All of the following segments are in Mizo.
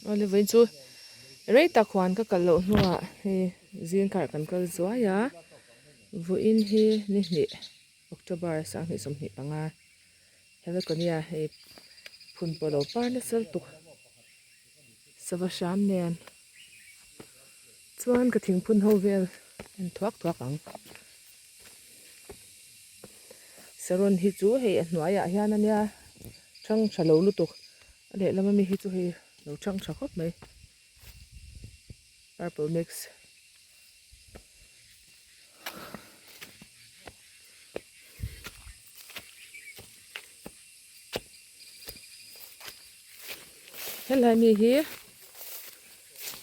Awle vawiin chu rei tak huan ka kal loh hnuah hei zing kar kan kal zuai a vawiin hi ni hnih October 2025 Heliconia hei phun pawh lo par nasa lutuk sava hram nen chuan ka thingphun ho vel en thuak thuak ang. Saron hi chu hei a hnuaiah hian ania thang tha lo lutuk a lehlam ami hi chu hei lo thang tha khawp mai purple mix. Helai mi hi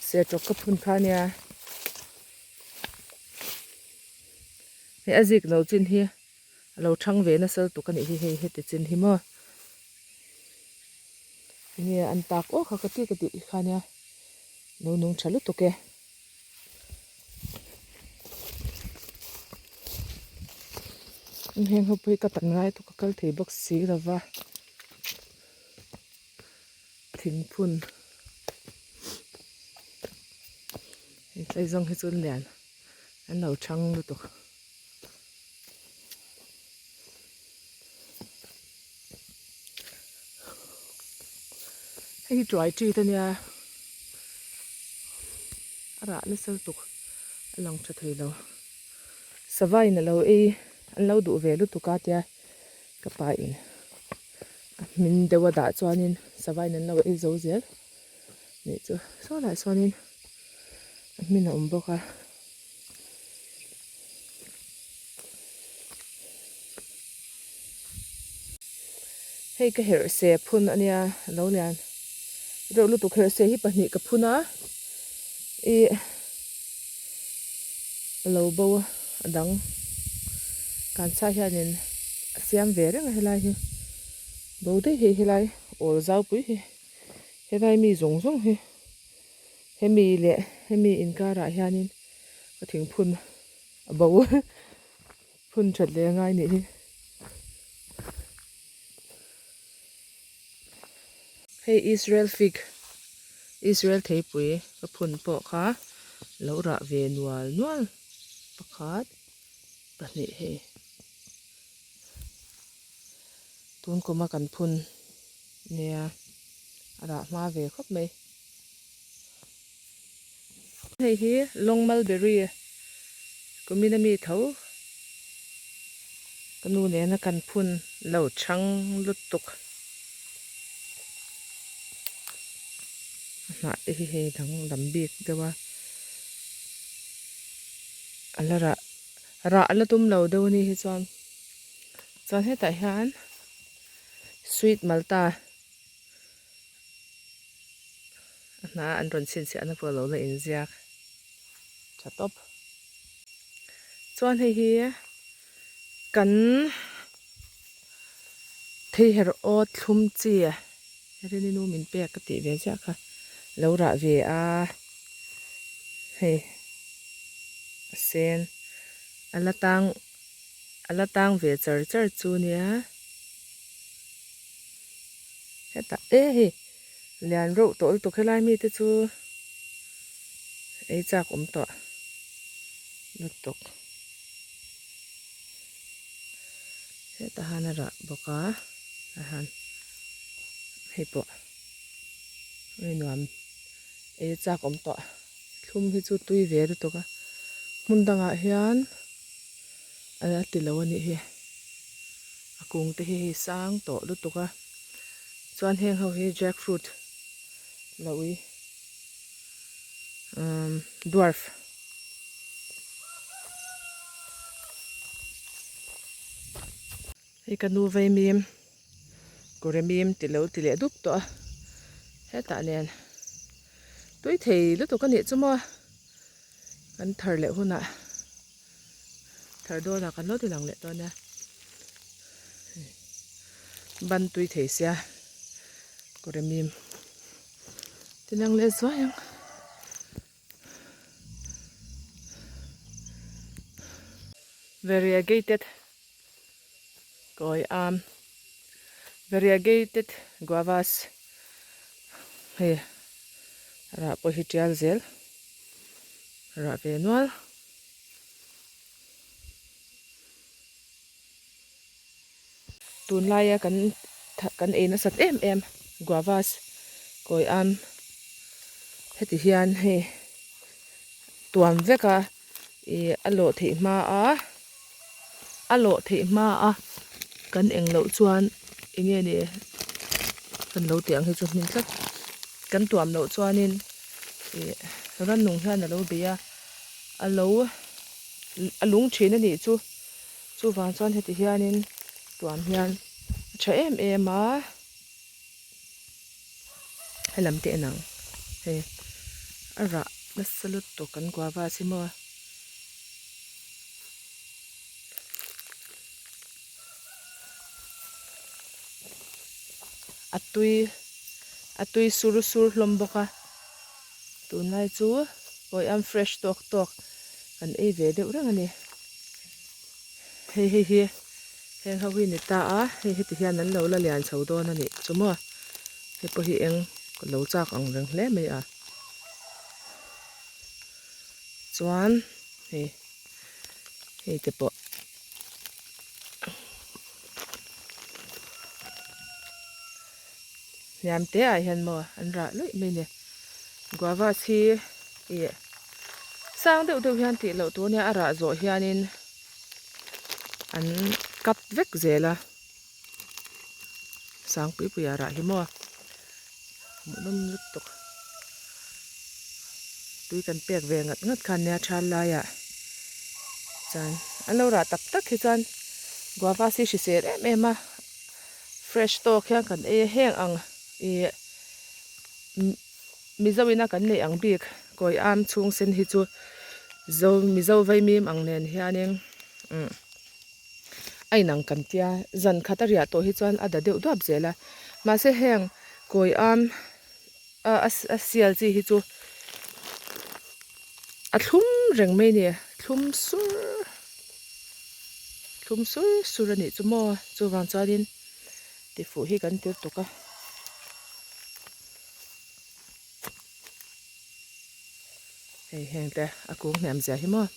sertawk ka phun kha ania. Hei a zik lo chin hi a lo thang ve nasa lutuk a nih hi hei heti chin hi maw enge an tak awk kha ka ti ka tih kha nia lo nung tha lutuk e. Heng ho pawh hi ka tan ngai tawk a kal thei bawk si lova thingphun hei tlai zawng hi chu an lian. An lo chhang lutuk. Hei hi tuai chi te nia a rah nasa lutuk a lang tha thei lo sava in alo ei an lo duh ve lutuk a tia ka pa in a hmin deuh a dah chuanin sava in an lo ei zo zel nih chu saw lai sawn in. A hmin a awm bawk a. Hei ka herh se phun a nia a lo lian reuh lutuk herh se hi pahnih ka phun a ih a lo bo a dang kanchha hianin a siam ve reng a helai hi bo daih hi helai awl zau pui hi helai mi zawng zawng hi. Hemi leh hemi inkarah hianin ka thingphun a bo phun that leh a ngai nih hi. Hei Israel fig Israel theipui ka phun pawh kha lo rah ve nual nual pakhat pahnih hei tun kuma kan phun nia a rah hma ve khawp mai. Hei hi long mulberry kumin ami tho ka nu nena kan phun lo chhang lutuk a hnah te hi hei dang lam bik deuh a a la rah rah a la tum lo deuh a ni hi chuan chuan hetah hian sweet malta. A hna an rawn chhinchhiah na pawh a lo la inziak tha tawp. Chuan hei hi kan thei her aw thlum chi Rini nu min pek ka tih ve ziah kha lo rah ve a hei a sen a la tang a la tang ve char char chu nia. Hetah e hei lian reuh tawh lutuk helai mite chu ei chak awm tawh lutuk hetah han a rah bawk a tah hian hei pawh hei nuam ei chak awm tawh thlum hi chu tui ve lutuk a hmun dangah hian a la ti lo a nih hi. A kung te hi hei sang tawh lutuk a chuan heng ho hi jack fruit lo ui umm dwarf hei ka nu vei mim kawre mim ti lo ti leh dup tawh a hetah nen tui thei lutuk a nih chu maw kan thar leh hunah. Thar dawnah kan lo ti lang leh dawn nia ban tui thei sia kawr mim ti lang leh zuai ang. Variegated kawi am variegated guavas hei. Rah pawh hi tial zel rah ve nual. Tunlaia kan kan ei nasat em em guavas kawi am heti hian hei tuam vek a ih a lawh theih hma a a lawh theih hma a kan eng loh chuan eng nge ni kan lo tih ang hi chu hmin tlat kan tuam loh chuanin ih rannung hian a lo bei a a lo a lung thin a nih chu. Chuvang chuan heti hianin tuam hian a tha em em a, helam te en ang hei a rah nasa lutuk kan guava si maw. A tui a tui sur sur hlawm bawk a tunlai chu kawiam fresh tawk tawk kan ei ve deuh reng a ni. Hei hei hi heng ho hi ni ta a hei heti hian an lo la lian chho dawn a nih chu maw hei pawh hi eng ka lo chak ang reng hle mai a chuan hei hei te pawh hniam te ah hian maw an rah luih mai a ni guava hi ih sang deuh deuh hian tih loh tur nia a rah zawh hianin an kap vek zel a sang pui pui ah rah hi maw hmuhnawm lutuk tui kan pek ve ngat ngat khan nia thal laiah chuan an lo rah tak tak hi chuan guava hi hrisel em em a fresh tawk hian kan ei a heng ang ih Mizo ina kan neih ang bik kawi am chhung sen hi chu zo Mizo vaimim ang nen hianin umm a inang kan tia zan khat a riah tawh hi chuan a da deuh duap zel a mahse heng kawi am a a sial chi hi chu a thlum reng mai a ni thlum sur thlum sur sur a nih chu maw chuvang chuanin tifuh hi kan tir tuk a. Hei heng te a kung hnem zia hi maw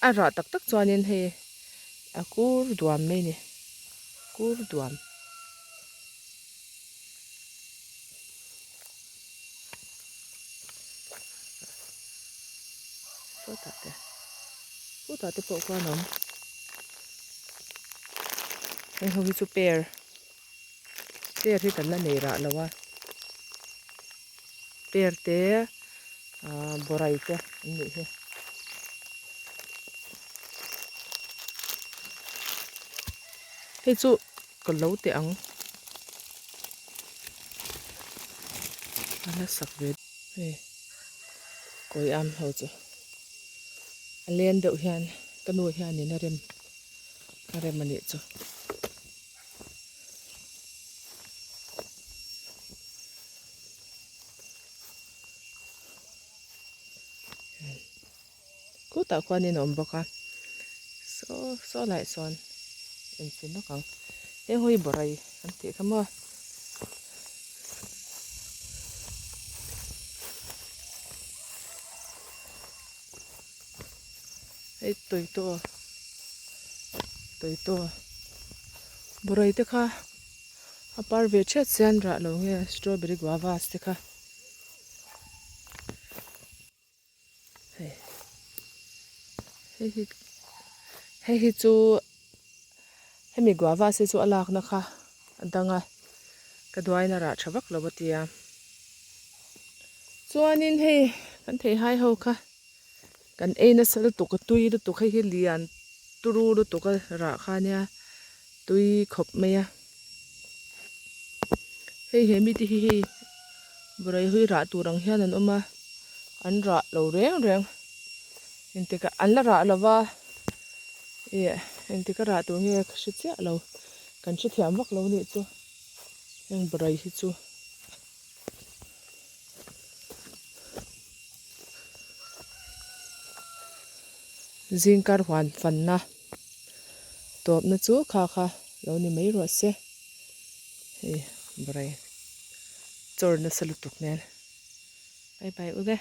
a rah tak tak chuanin hei a kur duam mai a ni kur duam. Sawtah te sawtah te pawh khuan a awm heng ho hi chu pear. Per hi kan la nei rah lo a per te ah bawrai te an nih hi hei chu ka lo teh ang a la sak ve hei kawi am ho chu a len deuh hian ka nu hianin a rem a rem a nih chu. Khutah khuanin a awm bawk a saw saw laiah sawn engtin vak ang heng ho hi bawrei an tih kha maw. Hei toito toito bawrei te kha a par ve ṭhiat sian rah lo nge strawberry guavas te kha hei hei hi hei hi chu hemi guavas hi chu a lakna kha a dang a ka duaina rah tha vak lo a tia chuanin hei kan theihai ho kha. Kan ei nasa lutuk a tui lutuk hei hi lian turu lutuk a rah kha ania tui khawp mai a hei he mite hi hei burai hawi rah tur ang hian an awm a an rah lo reng reng engtikah an la rah lo va ih engtik a rah tur nge ka hre chiah lo kan hrethiam vak lo nih chu heng burai hi chu. Zingkar huan fanna tawpna chu kha kha lo ni mai rawh se hei bray chawr nasa lutuk nen. Bye bye ule.